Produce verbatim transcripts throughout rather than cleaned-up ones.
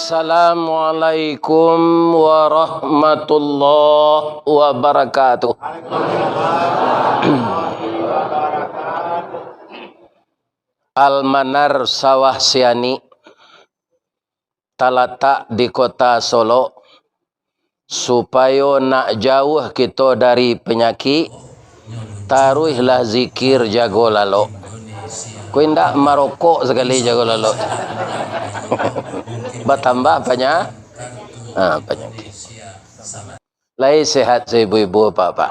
Assalamualaikum warahmatullahi wabarakatuh. Almanar Sawah Siani talatak di Kota Solok. Supayo nak jauah kito dari panyakik, taruihlah zikir jago lalok. Ko indak marokok sakali jago lalok. Batambah panya-, ha, panyakik. Lai sehat ibu-ibu, bapak-bapak?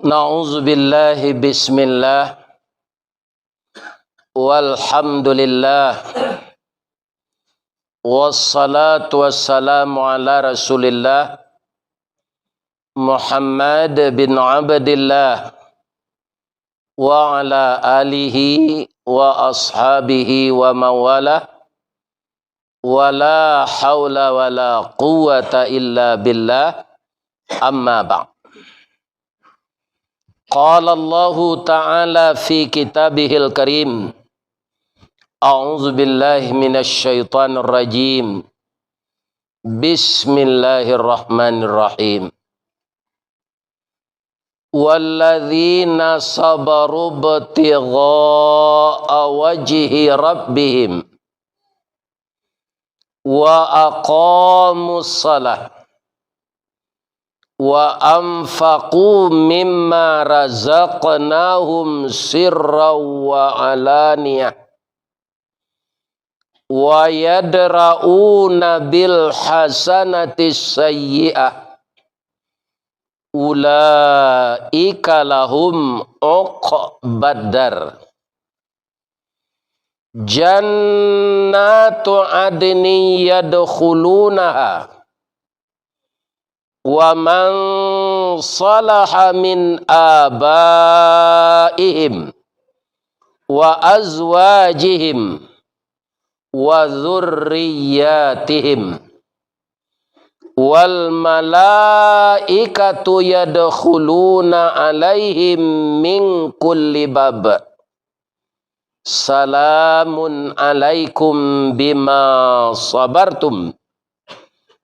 Nauzubillahi, bismillah. Walhamdulillah. Wassalatu wassalamu ala Rasulillah Muhammad bin Abdillah wa ala alihi wa ashabihi wa mawalah, wala haula wala quwwata illa billah, amma ba'd. Qala Allahu ta'ala fi kitabihil karim, a'udzu billahi minasy syaithanir rajim. Bismillahirrahmanirrahim. Walladzina sabaru ibtigha'a wajhi rabbihim wa aqamus shalah wa anfaqu mimma razaqnahum sirran wa alaniyah wa yadra'una bil hasanatis sayyi'ah ulaika lahum uqbaddar. Jannatu adnin yadkhulunaha wa man salaha min abaihim wa azwajihim wa dzurriyyatihim. Wal malaikatu yadkhuluna alaihim min kulli bab. Salamun alaikum bima sabartum.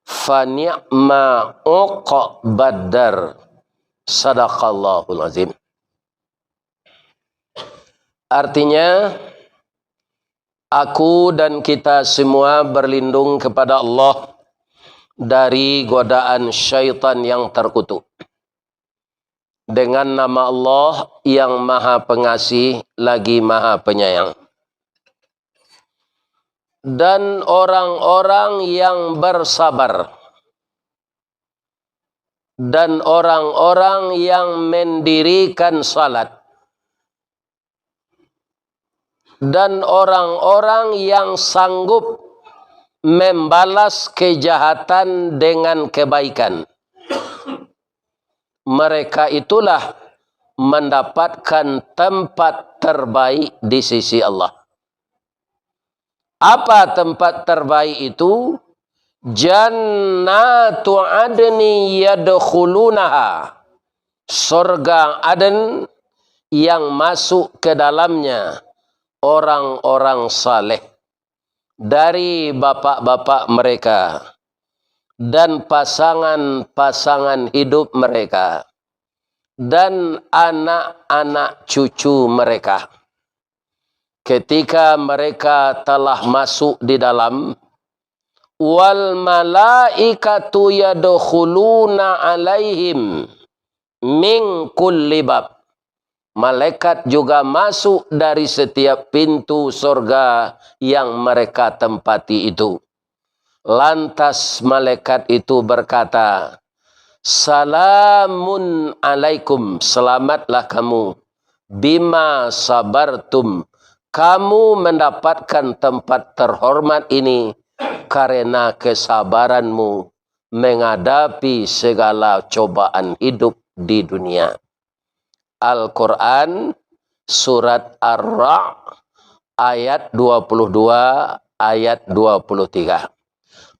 Fa ni'ma uqbaddar. Sadaqallahul azim. Artinya, aku dan kita semua berlindung kepada Allah dari godaan syaitan yang terkutuk. Dengan nama Allah yang Maha Pengasih lagi Maha Penyayang. Dan orang-orang yang bersabar, dan orang-orang yang mendirikan salat, dan orang-orang yang sanggup membalas kejahatan dengan kebaikan, mereka itulah mendapatkan tempat terbaik di sisi Allah. Apa tempat terbaik itu? Jannatu adni yadkhulunaha. Sorga Aden yang masuk ke dalamnya orang-orang saleh dari bapak-bapak mereka dan pasangan-pasangan hidup mereka dan anak-anak cucu mereka. Ketika mereka telah masuk di dalam, wal malaikatu yadkhuluna alaihim min kulli bab. Malaikat juga masuk dari setiap pintu sorga yang mereka tempati itu. Lantas malaikat itu berkata, "Salamun alaikum, selamatlah kamu, bima sabartum, kamu mendapatkan tempat terhormat ini karena kesabaranmu menghadapi segala cobaan hidup di dunia." Al-Quran, surat Ar-Ra', ayat dua puluh dua, ayat dua puluh tiga.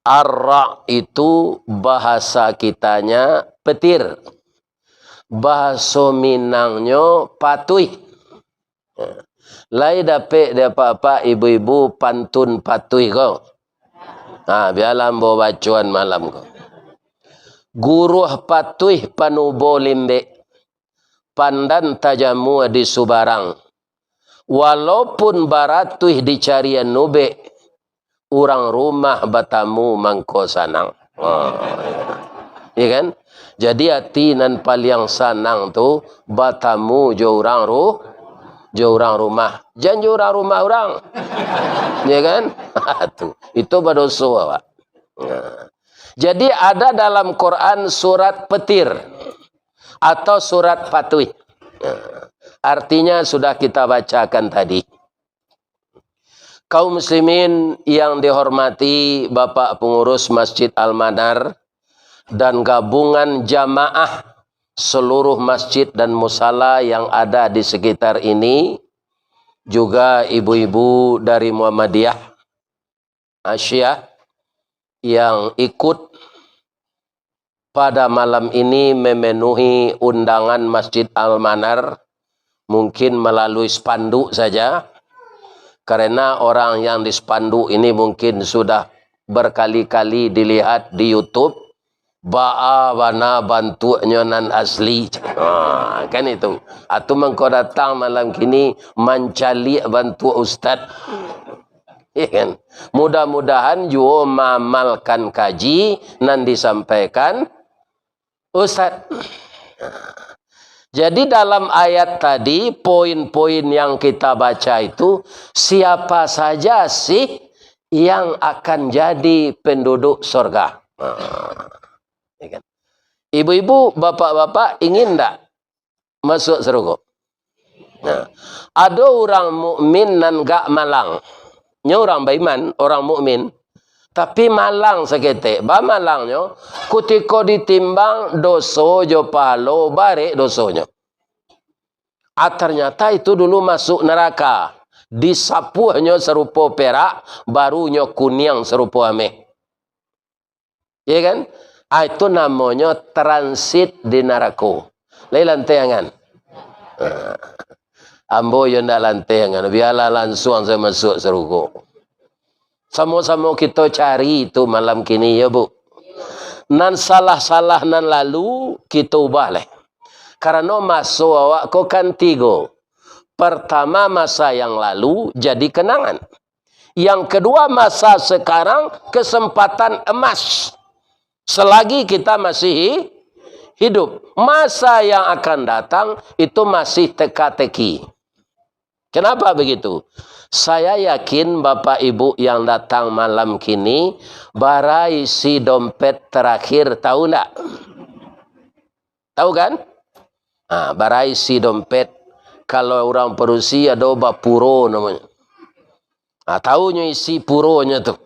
Ar-Ra' itu bahasa kitanya petir. Bahaso Minangnyo patuih. Lai dapek di apak-apak ibu-ibu pantun patuih ko? Ha, bialah ambo bacoan malam ko. Guruah patuih panubo limbek, pandan tajamua di subarang. Walaupun baratuih dicarian ubek, urang rumah batamu mangko sanang. Ha. Ya kan? Jadi ati nan paliang sanang tu batamu jo urang ru-, jo urang rumah. Jan jo urang rumah urang. Ya kan? Tu. Itu badoso awak. Nah. Jadi ada dalam Quran surat petir atau surat patuih. Nah. Artinya sudah kita bacakan tadi. Kaum muslimin yang dihormati Bapak Pengurus Masjid Al-Manar dan gabungan jamaah seluruh masjid dan musala yang ada di sekitar ini, juga ibu-ibu dari Muhammadiyah, Asyiah yang ikut pada malam ini memenuhi undangan Masjid Al-Manar, mungkin melalui spanduk saja, karena orang yang di spanduk ini mungkin sudah berkali-kali dilihat di YouTube, baa bana bantuaknyo nan asli. Ha, kan itu. Atu mangko datang malam kini mancaliak bantuak ustaz. Ya kan? Mudah-mudahan juo maamalkan kaji nan disampaikan ustaz. Jadi dalam ayat tadi, poin-poin yang kita baca itu, siapa saja sih yang akan jadi penduduk sorga? Ha. Ya kan? Ibu-ibu, bapak-bapak, ingin ndak masuk sarugo? Nah, ado urang mukmin nan gak malang. Nyo urang baiman, urang mukmin, tapi malang saketek. Baa malangnyo? Kutiko ditimbang doso jo pahalo, barek dosonyo. Ah, ternyata itu dulu masuk neraka. Disapuahnyo sarupo perak, baru nyo kuniang sarupo ameh. Ya kan? Ah, itu namonyo transit di narako. Lai lantiangan. Ah. Ambo yo ndak lantiangan, bialah lansuang sajo masuak sarugo. Samo-samo kito cari tu malam kini, yo, Bu. Nan salah-salah nan lalu, kito ubah lai. Karano maso awak ko kan tigo. Pertama, masa yang lalu jadi kenangan. Yang kedua, masa sekarang kesempatan emas. Selagi kita masih hi-, hidup, masa yang akan datang itu masih teka-teki. Kenapa begitu? Saya yakin Bapak Ibu yang datang malam kini, bara isi dompet terakhir, tahu ndak? Tahu kan? Ha, bara isi dompet. Kalau urang padusi ado bapuro namonyo. Ha, tahunyo isi puronyo tu.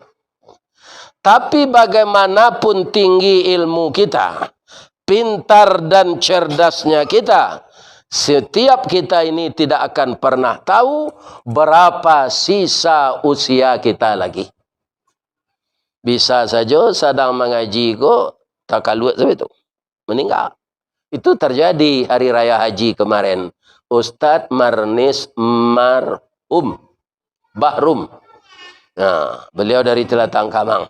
Tapi bagaimanapun tinggi ilmu kita, pintar dan cerdasnya kita, setiap kita ini tidak akan pernah tahu berapa sisa usia kita lagi. Bisa sajo sadang mangaji ko, takaluak sajo tu. Meninggal. Itu terjadi hari raya haji kemarin. Ustadz Marnis Marhum. Bahrum. Nah, beliau dari Telatang Kamang.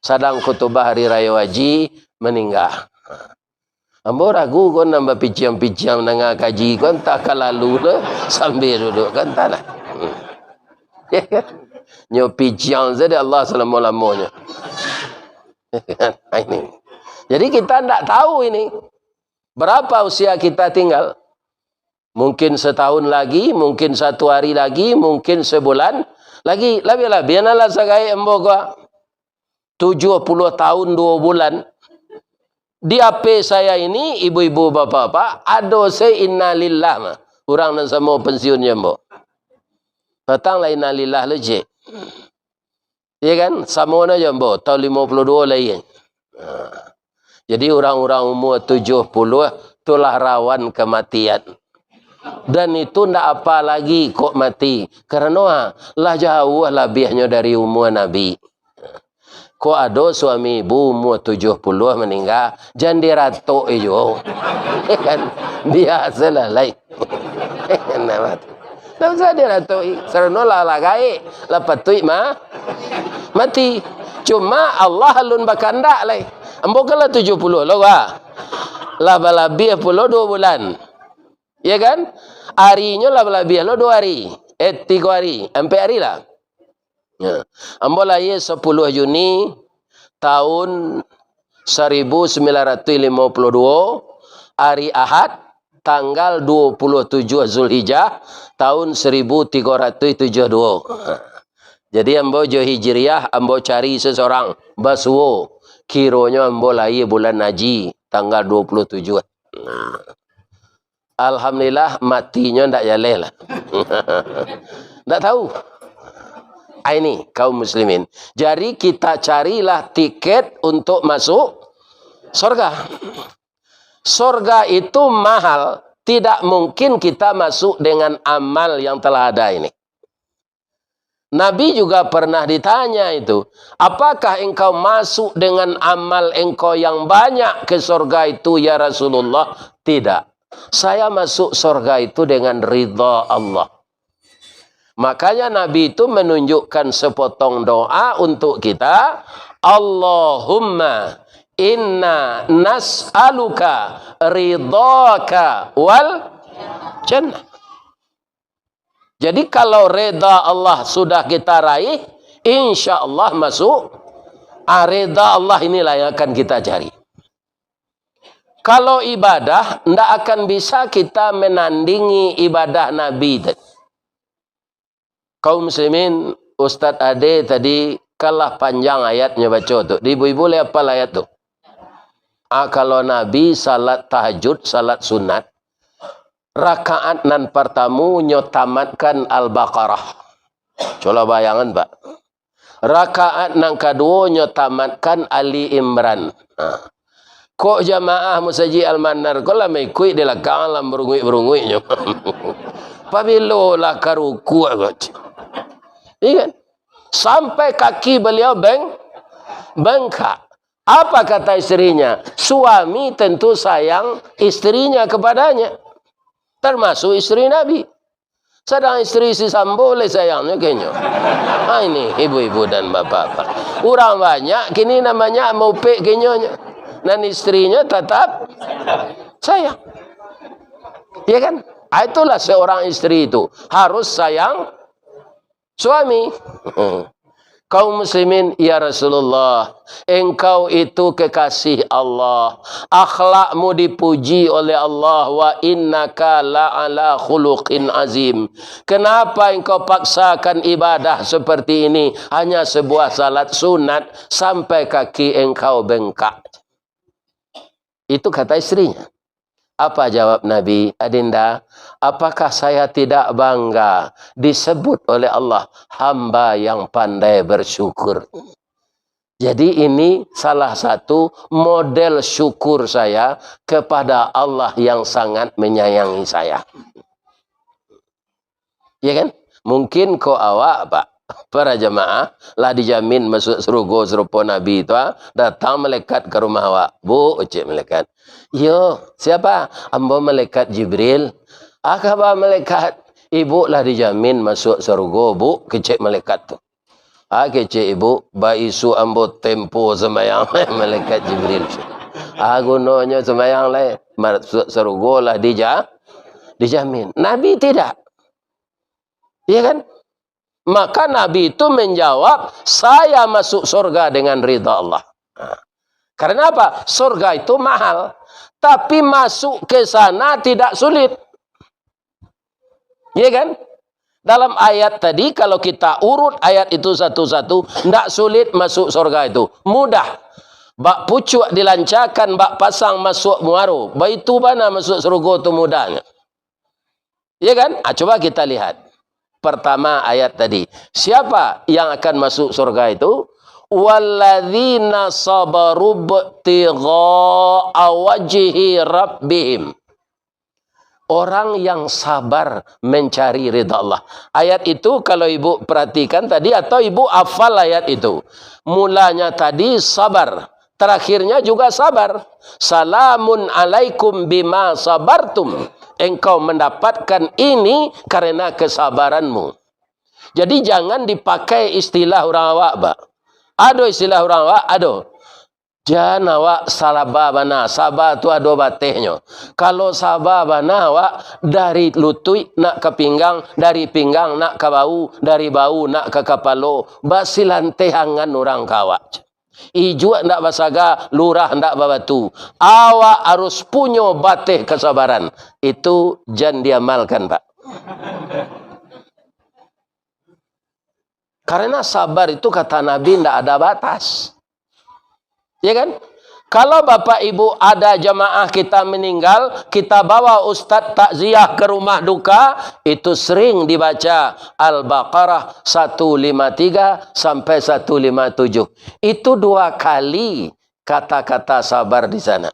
Sadang khutubah hari raya haji, meninggal. Ambo ragu ko nan bapiciang-piciang danga kaji ko, antah ka lalu lo, sambil duduk ko, antahlah. Hmm. Nyo piciang sajo dek Allah salamo-lamonyo. Ini. Jadi kita ndak tahu ini. Berapa usia kita tinggal? Mungkin setahun lagi, mungkin satu hari lagi, mungkin sebulan lagi. Labiah-labiah nan lah sagaek ambo ko. Tujuh puluh tahun dua bulan. Di H P saya ini, ibu-ibu, bapak-bapak, ado se innalillah mah. Urang nan samo pensiun jo ambo. Patang lah innalillah lo, cek. Iya kan? Samo na jo ambo, tahun limo puluah duo lahia. Ha. Jadi, urang-urang umua tujuah puluah tu lah rawan kamatian. Dan itu ndak apa lagi kok mati. Karano, ha, lah jauah labiahnyo dari umua Nabi. Kok ado suami ibu umua tujuah puluah maningga, jan diratok juo. Kan? Biasolah lai. Nah, mati. Ndak usah diratok-i. Sarono lah, lah gaek. Lah patuik ma-, mati. Cuma Allah alun bakandak lai. Ambo kan lah tujuah puluah lo, wah. Lah balabiah pulo duo bulan. Ya kan? Arinyo lah balabiah lo duo ari. Eh, tigo ari. Ampek ari lah. Ya. Ambo lahia sapuluah Juni tahun saribu sambilan ratuih limo puluah duo, ari Ahad, tanggal duo puluah tujuah Zulhijjah, tahun saribu tigo ratuih tujuah duo. Jadi, ambo jo Hijriah, ambo cari sasorang, basuo. Kironyo ambo lahia bulan Haji, tanggal duo puluah tujuah. Nah. Alhamdulillah, matinyo ndak jaleh lah. Ndak tahu. Ah, ini, kaum muslimin. Jadi, kita carilah tiket untuk masuk sorga. Sorga itu mahal, tidak mungkin kita masuk dengan amal yang telah ada ini. Nabi juga pernah ditanya itu, "Apakah engkau masuk dengan amal engkau yang banyak ke sorga itu, ya Rasulullah?" "Tidak. Saya masuk sorga itu dengan ridha Allah." Makanya Nabi itu menunjukkan sepotong doa untuk kita, "Allahumma inna nas'aluka ridhaka wal jannah." Jadi, kalau reda Allah sudah kita raih, insya Allah masuk. Ah, reda Allah inilah yang akan kita cari. Kalau ibadah, ndak akan bisa kita menandingi ibadah Nabi tadi. Kaum muslimin, Ustaz Ade tadi kalah panjang ayatnya baco tu. Di ibu-ibu lai apal ayat tu? Ah, kalau Nabi salat tahajud, salat sunat, rakaat nan partamu nyo tamatkan Al-Baqarah. Cubolah bayangan, Pak. Rakaat nan kaduo nyo tamatkan Ali Imran. Ha. Kok jamaah Masajik Al-Manar ko lah maikuik di lakang lah barunguik-barunguiknyo. Pabilo lah ka rukuk ko. Iya kan? Sampai kaki beliau beng-, bengkak. Apa kata istrinya? Suami tentu sayang istrinya kepadanya. Termasuk istri Nabi. Sadang istri si Sambo lai sayangnyo ka inyo. Ha, ini ibu-ibu dan bapak-bapak. Urang banyak kini nan banyak maupek ka inyo. Nan istrinyo tatap sayang. Ya kan? Ah, itulah seorang istri itu. Harus sayang suami. Kaum muslimin, ya Rasulullah, engkau itu kekasih Allah, akhlakmu dipuji oleh Allah, wa innaka la'ala khuluqin azim. Kenapa engkau paksakan ibadah seperti ini, hanya sebuah salat sunat sampai kaki engkau bengkak? Itu kata istrinya. Apa jawab Nabi? "Adinda, apakah saya tidak bangga disebut oleh Allah hamba yang pandai bersyukur?" Jadi, ini salah satu model syukur saya kepada Allah yang sangat menyayangi saya. Ya kan? Mungkin kok awak, Pak, para jamaah, lah dijamin masuk sarugo sarupo Nabi tu, ah, datang malaikat ka rumah awak. "Bu," kecek malaikat. "Iyo, siapa?" "Ambo malaikat Jibril." "Ah, kaba malaikat?" "Ibu lah dijamin masuk sarugo, Bu," kecek malaikat tu. "Ah," kecek ibu, "baisuak ambo tempo sumbayang," malaikat Jibril. "Ah, gunonyo sumbayang lai, masuk sarugo lah dija-, dijamin." Nabi tidak. Iya kan? Maka Nabi itu menjawab, "Saya masuk surga dengan ridha Allah." Nah, karena apa? Surga itu mahal, tapi masuk ke sana tidak sulit. Iya kan? Dalam ayat tadi, kalau kita urut ayat itu satu-satu, ndak sulit masuk surga itu. Mudah. Bak pucuak dilancakan, bak pasang masuak muaro. Baitu bana masuk surga tu mudahnyo. Ya kan? Ah, coba kita lihat. Pertama ayat tadi. Siapa yang akan masuk surga itu? "Walladzina sabaru ibtigha'a wajhi rabbihim." Orang yang sabar mencari ridha Allah. Ayat itu kalau ibu perhatikan tadi atau ibu hafal ayat itu. Mulanya tadi sabar, terakhirnya juga sabar. "Salamun alaikum bima sabartum." Engkau mendapatkan ini karena kesabaranmu. Jadi, jangan dipakai istilah urang awak, Pak. Ado istilah urang awak, ado. Jan awak saba bana, saba tu ado batehnyo. Kalau saba bana awak, dari lutuik nak ka pinggang, dari pinggang nak ka bahu, dari bahu nak ka kapalo, basilanteh angan urang ka awak. Ijuak ndak basaga, lurah ndak babatu. Awak harus punyo bateh kasabaran. Itu jan diamalkan, Pak. Karena sabar itu, kata Nabi, ndak ada batas. Ya kan? Kalau Bapak Ibu ada jamaah kita meninggal, kita bawa ustaz takziah ke rumah duka, itu sering dibaca Al-Baqarah satu lima tiga sampai satu lima tujuh. Itu dua kali kata-kata sabar di sana.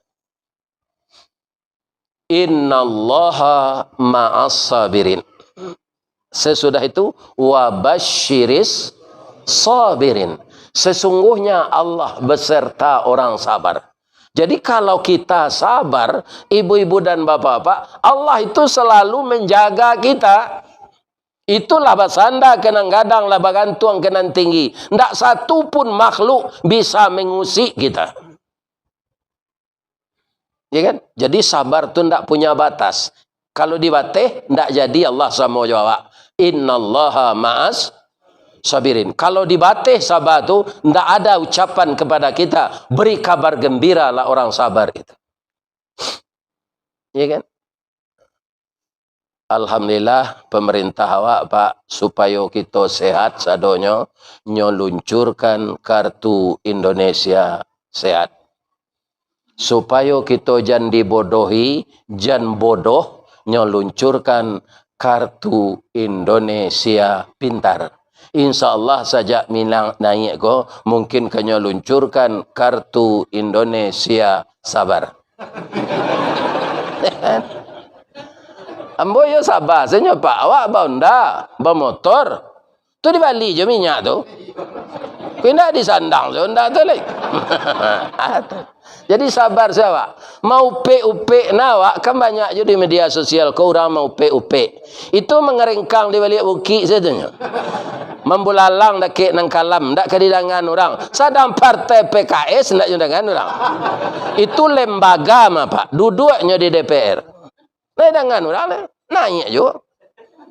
"Innallaha ma'as sabirin." Sesudah itu, "Wa basyiris sabirin." Sesungguhnya Allah beserta orang sabar. Jadi, kalau kita sabar, ibu-ibu dan bapak-bapak, Allah itu selalu menjaga kita. Itulah basanda ka nan gadang, lah bagantuang ka nan tinggi. Ndak satu pun makhluk bisa mengusik kita. Ya kan? Jadi, sabar tu ndak punya batas. Kalau dibateh, ndak jadi Allah samo jo awak. "Innallaha ma'as sabirin." Kalau dibateh sabar tu, ndak ada ucapan kepada kita, "Beri kabar gembiralah orang sabar," itu. Ya kan? Alhamdulillah, pemerintah awak, Pak, supayo kito sehat sadonyo, nyo luncurkan kartu Indonesia Sehat. Supayo kito jan dibodohi, jan bodoh, nyo luncurkan kartu Indonesia Pintar. Insya Allah, sajak Minang naiak ko, mungkin ka nyo luncurkan kartu Indonesia Sabar. Ambo yo sabar sajo, Pak. Awak bahonda, bamotor. Tu dibali jo minyak tu. Kok indak disandang jo honda tu lai. Jadi sabar sajo awak. Maupek-upek nah awak, kan banyak jo di media sosial ko urang maupek-upek. Itu mangarengkang di baliak bukik sajo nyo. Mambulalang dakek nan kalam, ndak ka didangan urang. Sadang partai P K S ndak nyo dangan urang. Itu lembaga mah, Pak. Duduaknyo di D P R. Ndak didangan urang, naiak juo.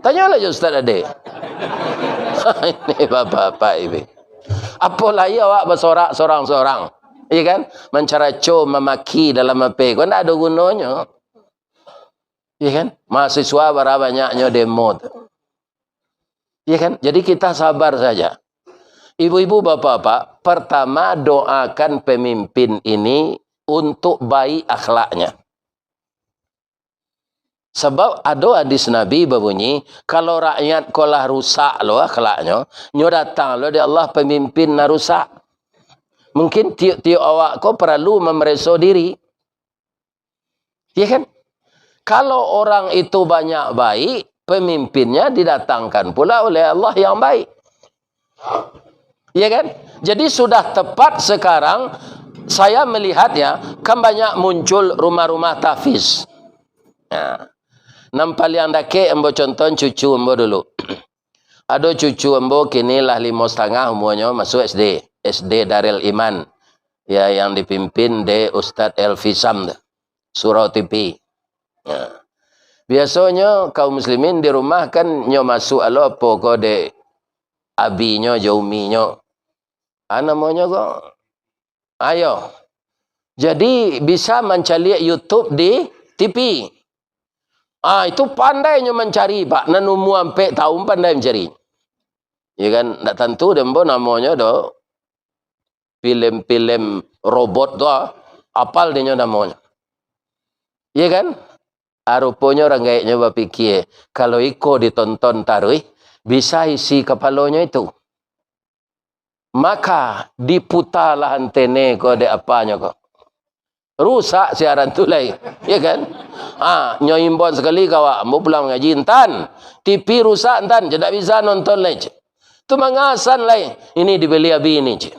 Tanyolah jo Ustaz Ade. Ini bapak-bapak ini. Apo lai awak basorak sorang-sorang? Iya kan? Mancaraco, mamaki dalam H P. Ko ndak ado gunonyo. Iya kan? Mahasiswa bara banyaknyo demo tu. Iya kan? Jadi kita sabar saja. Ibu-ibu, bapak-bapak, pertama doakan pemimpin ini untuk baik akhlaknya. Sabab ado hadis Nabi babunyi, kalau rakyat ko lah rusak lo akhlaknyo, nyo datang lo di Allah pemimpin nan rusak. Mungkin tiok-tiok awak ko paralu mamareso diri. Ya kan? Kalau orang itu banyak baik, pemimpinnya didatangkan pula oleh Allah yang baik. Ya kan? Jadi sudah tepat sekarang saya melihat ya, kan banyak muncul rumah-rumah tahfiz. Nah, nan paliang dakek ambo contoh cucu ambo dulu. Ado cucu ambo kini lah limo satangah umuanyo, masuk S D, S D Darul Iman. Ya, yang dipimpin dek Ustaz Elfi Sam tu, Surau T V. Ya. Biasonyo kaum muslimin di rumah kan nyo masuk alo apo ko dek abinyo jo uminyo. Ah, namonyo ko? Ayo. Jadi bisa mancaliak YouTube di T V. Ah, itu pandai nyo mancari, Pak. Nan umua ampek taun pandai mancari. Ya kan, ndak tantu dek ambo namonyo do. Filem-filem robot tu, ah, apal dinyo namonyo. Iya kan? Ah, ruponyo urang gaeknyo bapikia, kalau iko ditonton taruih, bisa isi kapalonyo itu. Maka, diputalah antene ko dek apanyo ko. Rusak siaran tu lai, ya kan? Ah, nyo imbon sakali ka awak, ambo pulang mangaji, "Ntan, T V rusak, Ntan, jan ndak bisa nonton lai," cek. Tu mangasan lai, "Ini dibali abi ini," cek.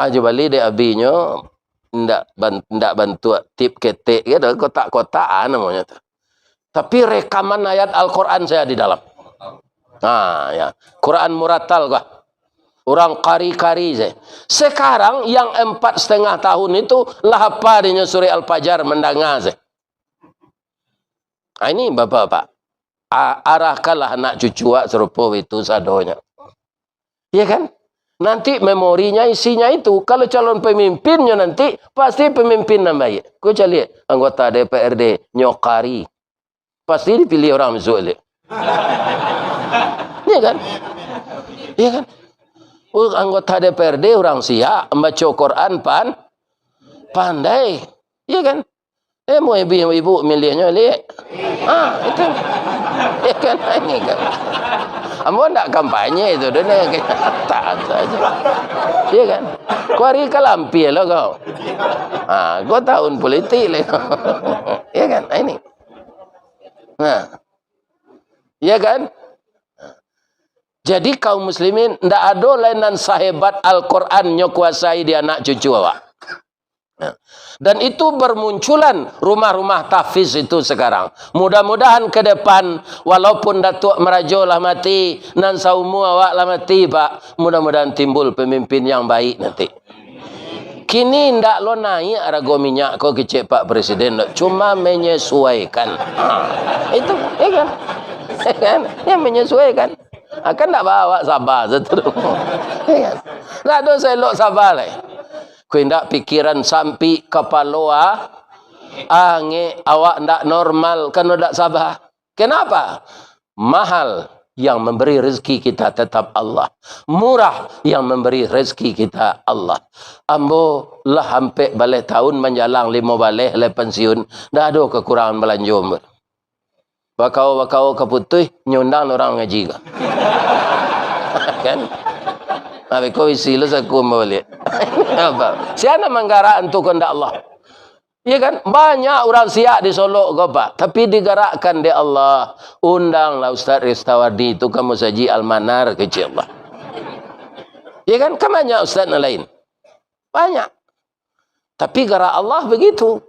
Ah, jo bali dek abinyo, ndak ban-, ndak bantuak tip ketek gitu, kotak-kotak, ah, namonyo tu. Tapi rekaman ayat Al-Quran saya di dalam. Ah, ya. Quran murattal kah? Urang kari-kari se. Sekarang yang empat setengah tahun itu lah apa dinyo surek Al-Fajar mandanga se. Ah, ini bapak-bapak. A-, arahkanlah anak cucu awak sarupo itu sadonyo. Ya kan? Nanti memorinya isinya itu. Kalau calon pemimpinnyo nanti, pasti pemimpin nan baik. Ko caliak anggota D P R D nyo kari. Pasti dipilih urang bisuak tu. Ya kan? Ya kan? Oh, anggota D P R D urang siak, baco Quran pan-, pandai. Ya kan? Eh, mau ibu, ibu milihnyo, Lik. Ah, itu. Ya kan? Ini kan. Ambo ndak kampanye itu, doh, ni. Tak ada aja. Ya kan? Kuari kalampir lah kau. Ah, kau tahun politik lah. Ya kan? Ah, ini. Nah. Ya kan? Jadi kaum muslimin, ndak ado lai nan sahebat Al-Quran nyo kuasai di anak cucu awak. Nah, dan itu bermunculan rumah-rumah tahfiz itu sekarang. Mudah-mudahan ke depan, walaupun Datuak Marajo lah mati, nan saumua awak lah mati, Pak, mudah-mudahan timbul pemimpin yang baik nanti. Kini ndak lo naik arago minyak ko kecek Pak Presiden, cuma menyesuaikan. Ha, itu, ya kan? Ya kan? Ya, menyesuaikan. Ha, kan ndak bawa sabar satu. Ya kan? Ndak ado saelok sabar lai. Ko indak pikiran sampik, kapalo, ah, angek, awak ndak normal, kan ndak sabar. Kenapa? Mahal yang memberi rezeki kita tetap Allah. Murah yang memberi rezeki kita Allah. Ambo lah ampek baleh tahun manjalang limo baleh lai pensiun, ndak ado kekurangan balanjo ambo. Bakau-bakau ka putuih, nyundang urang ngaji ka. Kan? Habis ko isi lu saku ambo baliak. Apa? Sia nan manggarak antu kandak Allah. Iya kan? Banyak urang siak di Solok ko, Pak. Tapi digarakkan dek Allah. Undanglah Ustaz Ristawardi tu ka Musajik Al-Manar, kecek Allah. Iya kan? Kan banyak ustaz nan lain. Banyak. Tapi garak Allah begitu.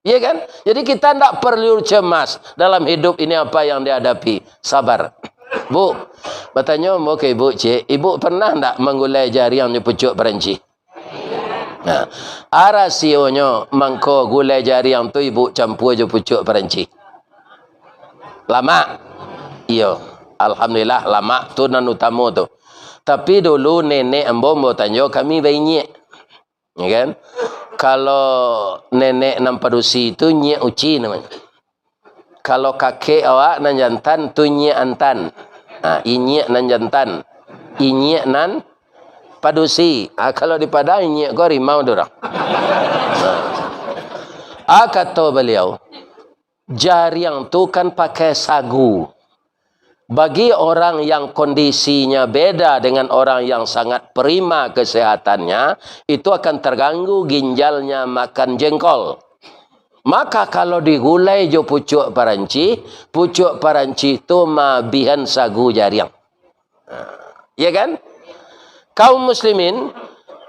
Iya kan? Jadi kita ndak perlu cemas dalam hidup ini apa yang dihadapi. Sabar. Bu, batanyo ambo ka ibu, Cik. Ibu pernah ndak manggulai jariang di pucuak paranci? Nah, a rasionyo mangko gulai jariang tu ibu campua jo pucuak paranci. Lamak. Iyo. Alhamdulillah, lamak tu nan utamo tu. Tapi dulu nenek ambo, ambo tanyo, kami bainyiak. Ya kan? Kalau nenek nan padusi tu nyiak uci namonyo. Kalau kakek awak nan jantan tu nyiak antan. Ha, inyiak nan jantan. Inyiak nan padusi. Ha, kalau di Padang inyiak ko harimau tu urang. Ha. Ha, kato baliau, jariang tu kan pakai sagu. Bagi orang yang kondisinya beda dengan orang yang sangat prima kesehatannya, itu akan terganggu ginjalnya makan jengkol. Maka kalau digulai jo pucuak paranci, pucuak paranci tu maabihan sagu jariang. Ya kan? Kaum muslimin,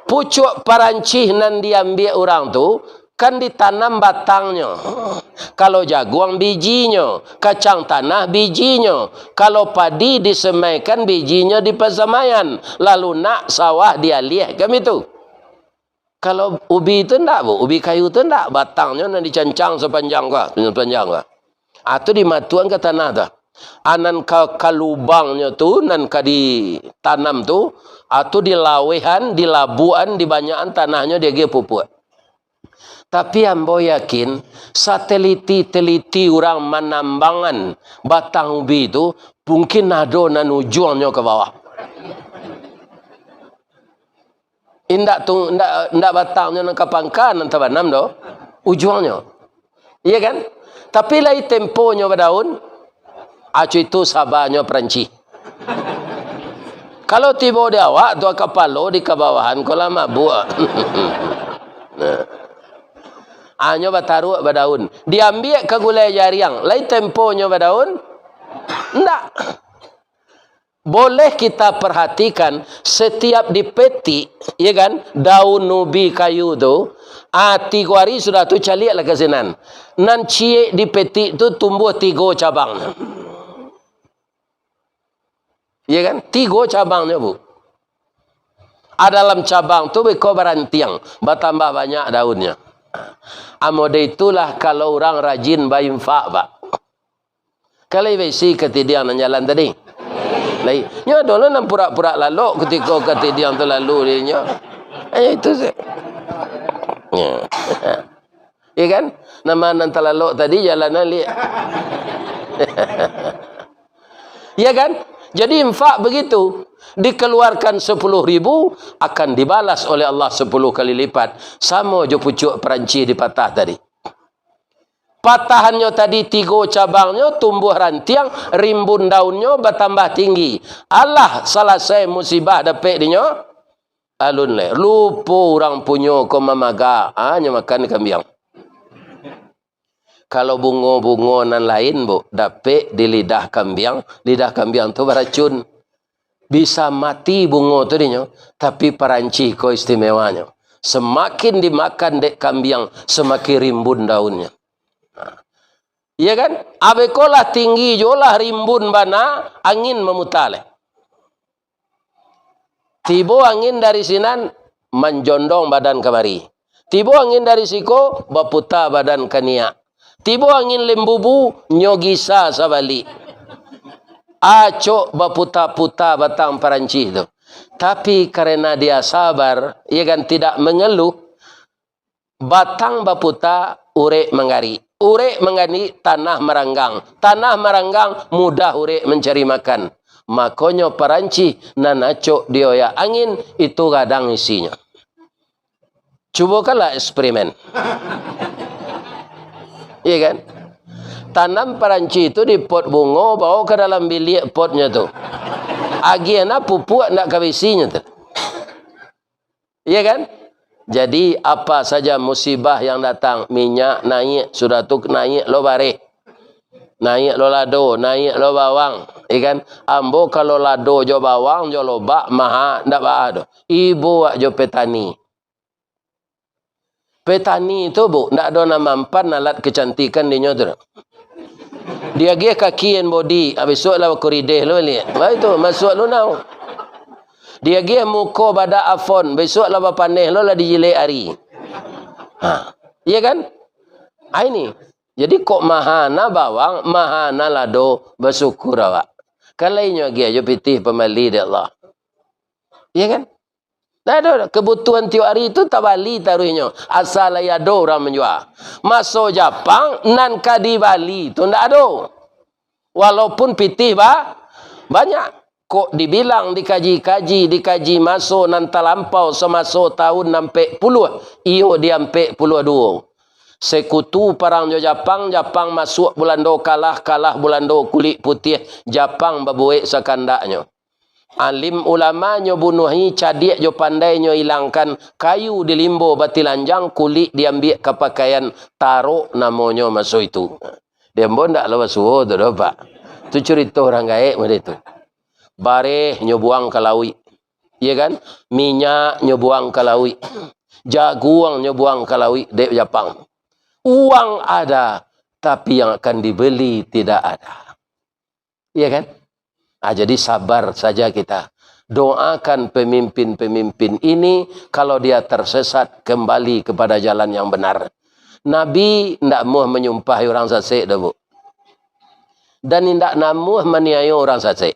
pucuak parancih nan diambiak urang tu, kan ditanam batangnyo. Kalau jaguang, bijinyo, kacang tanah, bijinyo, kalau padi disemaikan, bijinyo di pasamaian, lalu nak sawah dialiahkan itu. Kalau ubi tu ndak, Bu, ubi kayu tu ndak, batangnyo nan dicancang sapanjang ko, sapanjang ko. Ah, tu dimatuang ka tanah tu. Ah, nan ka, ka lubangnyo tu, nan ka ditanam tu, ah, tu dilawehan, dilabuakan, dibanyakan tanahnyo, diagiah pupuak. Tapi ambo yakin, sateliti-teliti urang manambangan batang ubi tu, mungkin ado nan ujuangnyo ka bawah. Indak tu, indak, indak batangnyo nan ka pangka nan tabanam doh, ujuangnyo. Iya kan? Tapi lai temponyo badaun, acu itu sabanyo paranci. Kalau tibo di awak tu, kapalo di kabawahan, ko lah mabuak. Nah. Anyo bataruak badaun. Diambiak ka gulai jariang, lai temponyo badaun? Ndak. Boleh kita perhatikan, setiap dipetik, ya kan, daun ubi kayu tu, ah, tigo hari sudah tu caliaklah ka sinan. Nan ciek dipetik tu tumbuah tigo cabang. Ya kan? Tigo cabangnyo, Bu. A dalam cabang tu beko barantiang, batambah banyak daunnyo. Amo dek itulah kalau urang rajin bainfak, Pak. Kalau baisi katidiang nan jalan tadi. Lai, nyo ado lo nan purak-purak lalok kutiko katidiang tu lalu dinyo. Eh, itu se. Ya. Ya kan? Nama nan talalok tadi jalan nan liak. Ya kan? Jadi infak begitu. Dikeluarkan sepuluh ribu, akan dibalas oleh Allah sepuluh kali lipat. Samo jo pucuak parancih dipatah tadi. Patahannyo tadi tigo cabangnyo, tumbuah rantiang, rimbun daunnyo, batambah tinggi. Alah, salasai musibah dapek dinyo, alun lai. Lupo urang punyo ko mamaga, ha, nyo makan kambiang. Kalau bungo-bungo nan lain, Bu, dapek di lidah kambiang, lidah kambiang tu baracun. Bisa mati bungo tu dinyo, tapi parancih ko istimewanyo. Samakin dimakan dek kambiang, samakin rimbun daunnyo. Nah. Iya kan? Abeko lah tinggi juo lah rimbun bana, angin mamuta lai. Tibo angin dari sinan, manjondong badan kamari. Tibo angin dari siko, baputa badan kaniak. Tibo angin limbubu, nyo gisa sabalik. Acok baputa-puta batang parancih tu. Tapi karena dia sabar, iya kan, tidak mengeluh, batang baputa, urek manggarik. Urek manggarik, tanah maranggang. Tanah maranggang, mudah urek mancari makan. Makonyo parancih nan acok dioyak angin, itu gadang isinyo. Cubokanlah eksperimen. Iya kan? Tanam parancih tu di pot bungo, bawa ka dalam biliak potnyo tu. Agiah nah pupuak ndak ka baisinyo tu. Iya kan? Jadi, apa saja musibah yang datang, minyak naiak, sudah tu naiak lo bareh, naiak lo lado, naiak lo bawang, iya kan? Ambo kalau lado jo bawang jo lobak maha, ndak baa doh. Ibo wak jo petani. Petani tu, Bu, ndak ado nan mampan alat kecantikan dinyo tu. Diagiah kaki and body, ah, bisuak lah bakurideh lo liak. Bah itu, masuak lunau. Diagiah muko badak afon, bisuak lah bapaneh lo lah dijilek ari. Ha, iya kan? Ah, ini. Jadi kok mahana bawang, mahana lado, basyukur awak. Kan lain nyo agiah jo pitih pambali dek Allah. Iya kan? Nah, ado, kebutuhan tiok ari tu tabali taruihnyo, asal lai ado urang manjua. Maso Japang, nan ka dibali tu ndak ado. Walaupun pitih ba-, banyak. Kok dibilang dikaji-kaji, dikaji maso nan talampau samaso tahun ampek puluah, iyo di ampek puluah duo. Sekutu parang jo Japang, Japang masuak Bulando kalah, kalah Bulando kulik putiah, Japang babuek sakandaknyo. Alim ulama nyo bunuahi, cadiak jo pandai nyo ilangkan, kayu di limbo batilanjang, kulik diambiak ka pakaian, tarok namonyo maso itu. Di ambo ndak lo basuo tu doh, Pak. Tu curito urang gaek model tu. Bareh nyo buang ka lauik. Iya kan? Minyak nyo buang ka lauik. Jaguang nyo buang ka lauik dek Japang. Uang ada, tapi yang akan dibeli tidak ada. Iya kan? Ah, jadi sabar saja kita. Doakan pemimpin-pemimpin ini, kalau dia tersesat, kembali kepada jalan yang benar. Nabi ndak namuah manyumpahi urang sasek doh, Bu. Dan indak namuah maniayo urang sasek.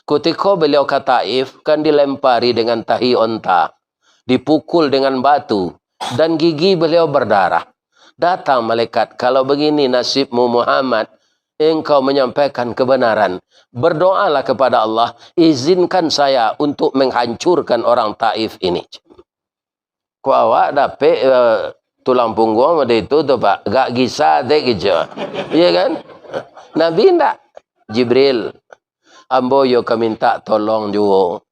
Kutiko beliau ka Taif, kan dilempari dengan tahi onta, dipukul dengan batu, dan gigi beliau berdarah. Datang malaikat, "Kalau begini nasibmu Muhammad, engkau menyampaikan kebenaran. Berdoalah kepada Allah, izinkan saya untuk menghancurkan orang Taif ini." Kok awak dapek, eh, tulang pungguang model itu tu, Pak? Gak gisa dek gitu. Iya kan? Nabi ndak. "Jibril, ambo yo ka minta tolong juo.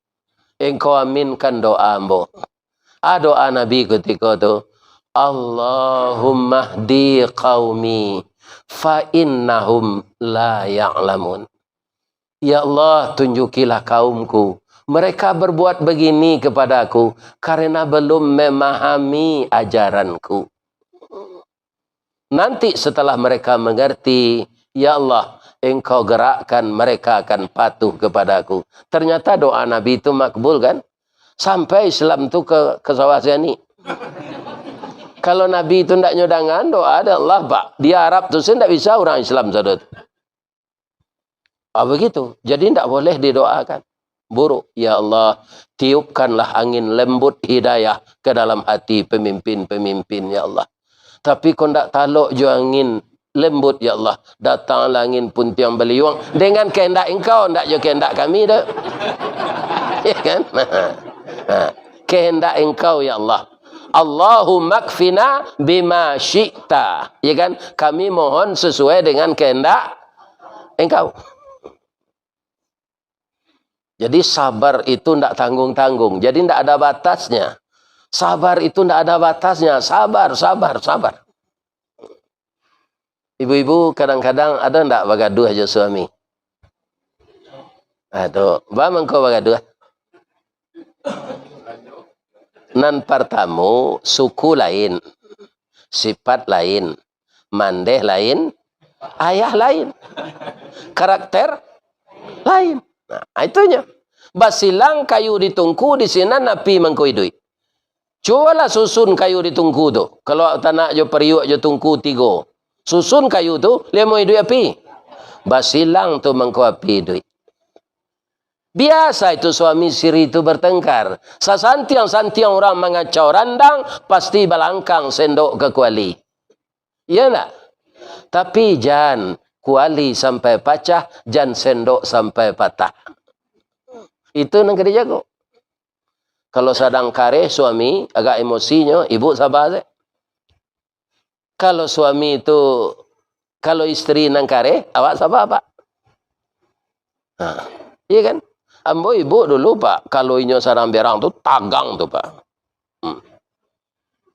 Engkau aminkan doa ambo." Ah, doa Nabi kutiko tu, "Allahumma hdi qaumi fa innahum la ya'lamun." "Ya Allah, tunjukilah kaumku. Mereka berbuat begini kepadaku karena belum memahami ajaranku." Nanti setelah mereka mengerti, "Ya Allah, Engkau gerakkan mereka akan patuh kepadaku." Ternyata doa Nabi itu makbul, kan? Sampai Islam tu ke, ke sawah sianik. Kalau Nabi tu ndak nyo dangan doa dari Allah, Pak. Di Arab tu se ndak bisa urang Islam sado tu. Ah, begitu. Jadi ndak boleh didoakan buruk. Ya Allah, tiupkanlah angin lembut hidayah ke dalam hati pemimpin-pemimpin, ya Allah. Tapi kok ndak talok jo angin lembut, ya Allah. Datanglah angin puntiang baliuang dengan kehendak Engkau, ndak jo kehendak kami doh. Ya kan? Ha. Kehendak Engkau, ya Allah. Allahummakfina bima syi'ta. Ya kan? Kami mohon sesuai dengan kehendak Engkau. Jadi sabar itu ndak tanggung-tanggung. Jadi ndak ada batasnya. Sabar itu ndak ada batasnya. Sabar, sabar, sabar. Ibu-ibu kadang-kadang ada ndak bagaduah jo suami? Aduh, ba mangko bagaduah. Nan partamo, suku lain, sifat lain, mandeh lain, ayah lain, karakter lain. Nah, itunyo. Basilang kayu di tungku, di sinan api mangko iduik. Cubolah susun kayu di tungku tu. Kalau tanak jo pariuak jo tungku tigo. Susun kayu tu, lai amuah iduik api. Basilang tu mangko api iduik. Biasa itu suami siri itu bertengkar. Sasantiang-santiang urang mangacau randang, pasti balangkang sendok ka kuali. Iya ndak? Tapi jan kuali sampai pacah, jan sendok sampai patah. Itu nan ka dijago. Kalau sadang kareh suami, agak emosinyo, ibu saba se. Kalau suami tu, kalau isteri nan kareh, awak saba, Pak. Ha, iya kan? Ambo ibu dulu, Pak, kalau inyo sadang berang tu, tagang tu, Pak. Hmm.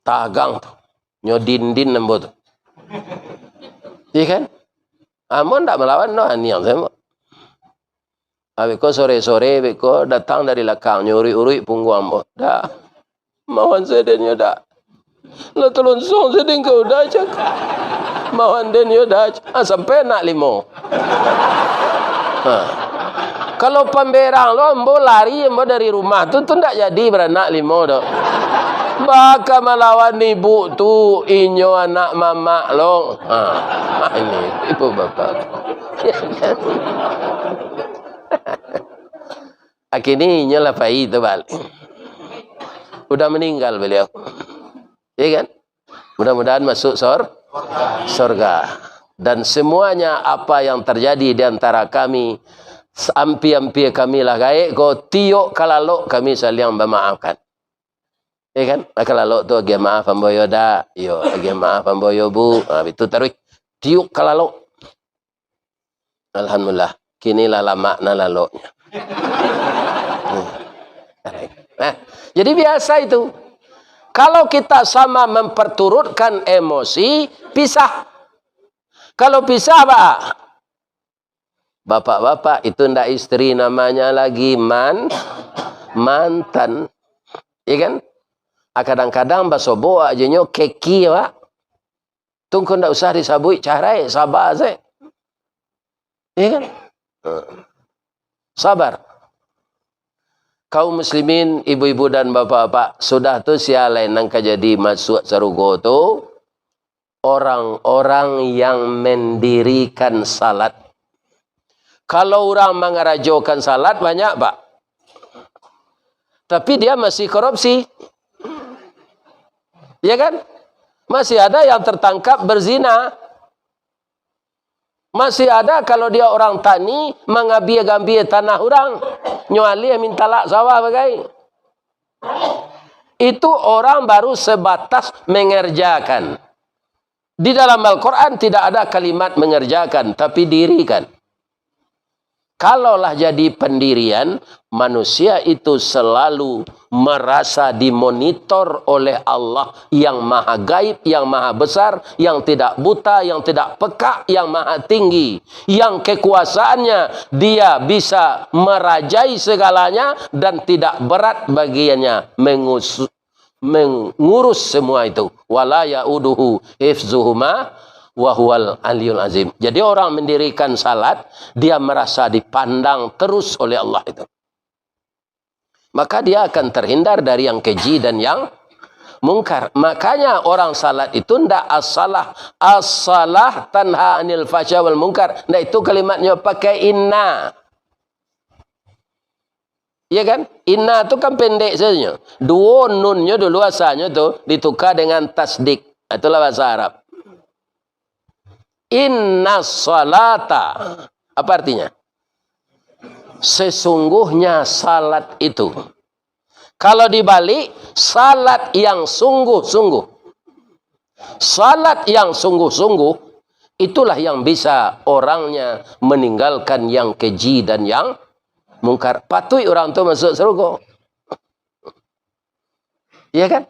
Tagang tu. Nyo dindin ambo tu. Iya kan? Ambo ndak malawan doh, aniang sajo. Abih ko sore-sore, beko datang dari lakang, nyo uruik-uruik pungguang ambo. Dak. Mawan sadennyo dak. Lah talonsong sadeng ka udah, cak. Mawan dennyo dak. Ah, sampai anak limo. Ha. Kalau pamberang lo, ambo lari, ambo dari rumah tu, tu ndak jadi baranak limo doh. Baka malawan ibu tu, inyo anak mamak lo. Ha. Ini ibu bapak. Akhirnya inyo lah pai tu balik. Udah meninggal beliau. Iya kan? Mudah-mudahan masuk sor-, sorga. Dan semuanya apa yang terjadi di antara kami, ampia-ampia kami lah gaek ko, tiok ka lalok kami saliang bamaafkan. Iya kan? Ka lalok tu agiah maaf ambo yo dak? Yo, agiah maaf ambo yo, Bu. Ha, itu taruih. Tiok ka lalok. Alhamdulillah, kini lah lamak nan laloknyo. Nah, jadi biasa itu. Kalau kita sama memperturutkan emosi, pisah. Kalau pisah, Pak, bapak-bapak, itu ndak istri namanya lagi, man-, mantan. Iya kan? Ah, kadang-kadang basobok aja nyo keki, Pak. Tungku ndak usah disabuik carai, saba se. Iya kan? Sabar. Kaum muslimin, ibu-ibu dan bapak-bapak, sudah tu sia lai nan ka jadi masuak sarugo tu? Orang-orang yang mendirikan salat. Kalau urang mangarajokan salat, banyak, Pak. Tapi dia masih korupsi. Ya kan? Masih ada yang tertangkap berzina. Masih ada kalau dia orang tani, mangabia-gambia tanah urang. Nyo alih minta lak sawah bagai. Itu orang baru sebatas mengerjakan. Di dalam Al-Quran tidak ada kalimat mengerjakan, tapi dirikan. Kalau lah jadi pendirian, manusia itu selalu merasa dimonitor oleh Allah yang maha gaib, yang maha besar, yang tidak buta, yang tidak pekak, yang maha tinggi, yang kekuasaannya dia bisa merajai segalanya dan tidak berat baginya mengus-, mengurus semua itu. "Wala yauduhu hifzuhuma wa huwal aliyul azim." Jadi orang mendirikan salat, dia merasa dipandang terus oleh Allah itu. Maka dia akan terhindar dari yang keji dan yang mungkar. Makanya orang salat itu ndak as-salah, as-salah tanha anil fahsya wal mungkar. Ndak itu kalimatnyo, pakai inna. Iya kan? Inna tu kan pendek sajo. Duo nunnyo dulu asalnyo tu ditukar dengan tasdid. Itulah bahasa Arab. Inna salata. Apa artinya? Sesungguhnya salat itu. Kalau dibalik, salat yang sungguh-sungguh. Salat yang sungguh-sungguh, itulah yang bisa orangnya meninggalkan yang keji dan yang mungkar. Patuik orang tu masuk surga. Iya kan?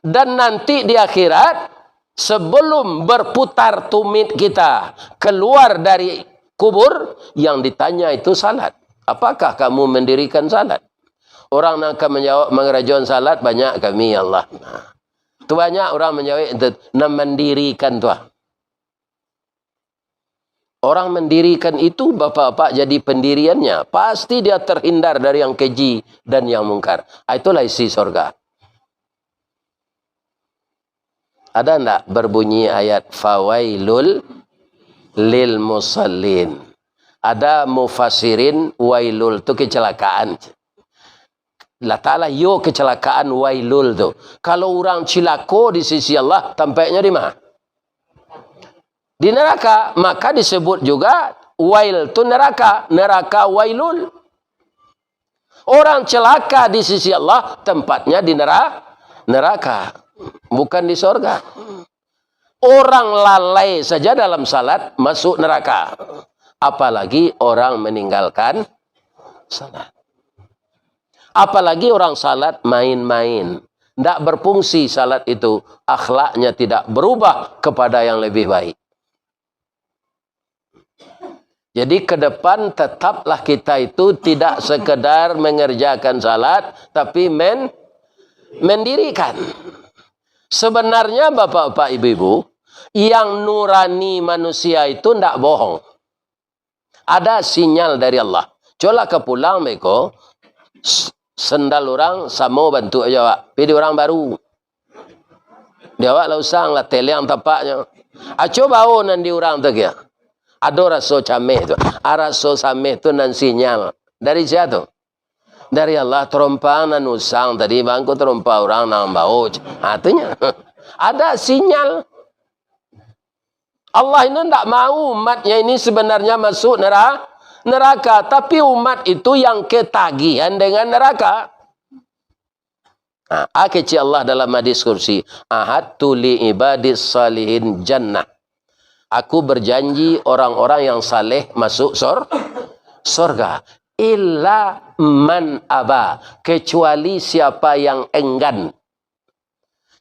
Dan nanti di akhirat, sebelum berputar tumit kita keluar dari kubur, yang ditanya itu salat. Apakah kamu mendirikan salat? Orang nan akan manjawab, mangarajoan salat banyak kami, ya Allah. Nah, tu banyak orang manjawab, itu nan mandirikan tu ah. Orang mendirikan itu, bapak-bapak jadi pendiriannya, pasti dia terhindar dari yang keji dan yang mungkar. Ah, itulah isi sorga. Ada ndak berbunyi ayat, "Fawailul lil musallin"? Ada mufassirin, wailul tu kecelakaan. Allah Ta'ala, yo kecelakaan wailul tu. Kalau urang cilako di sisi Allah, tampaknyo di ma? Di neraka. Maka disebut juga wail tu neraka, neraka wailul. Orang celaka di sisi Allah, tempatnya di nera-, neraka, bukan di sorga. Orang lalai saja dalam salat masuk neraka, apalagi orang meninggalkan salat. Apalagi orang salat main-main, ndak berfungsi salat itu, akhlaknya tidak berubah kepada yang lebih baik. Jadi, ke depan tetaplah kita itu tidak sekedar mengerjakan salat, tapi men-, mendirikan. Sebenarnya, bapak-bapak, ibu-ibu, yang nurani manusia itu ndak bohong. Ada sinyal dari Allah. Colah ka pulang beko, s-, sendal urang samo bantuak jo awak. Pi di urang baru. Di awak lah usang, lah teleng tapaknyo. Aco bao nan di urang tu kio. Ado raso cameh tu. Ah, raso cameh tu nan sinyal. Dari sia tu? Dari Allah. Tarompang nan usang tadi, bangko tarompang urang nan bao. Ha, tu nyo. Ada sinyal. Allah ini ndak mau umatnya ini sebenarnya masuk nera-, neraka, tapi umat itu yang ketagihan dengan neraka. Nah, a kecek Allah dalam hadis kursi, "A'adtu li ibadis salihin jannah." Aku berjanji orang-orang yang saleh masuk sor-, sorga. Illa man aba, kecuali siapa yang enggan.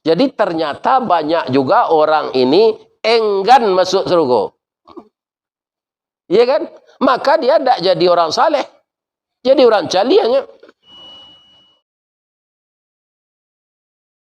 Jadi, ternyata banyak juga orang ini enggan masuk surga. Iya kan? Maka dia ndak jadi orang saleh. Jadi orang caliangnyo.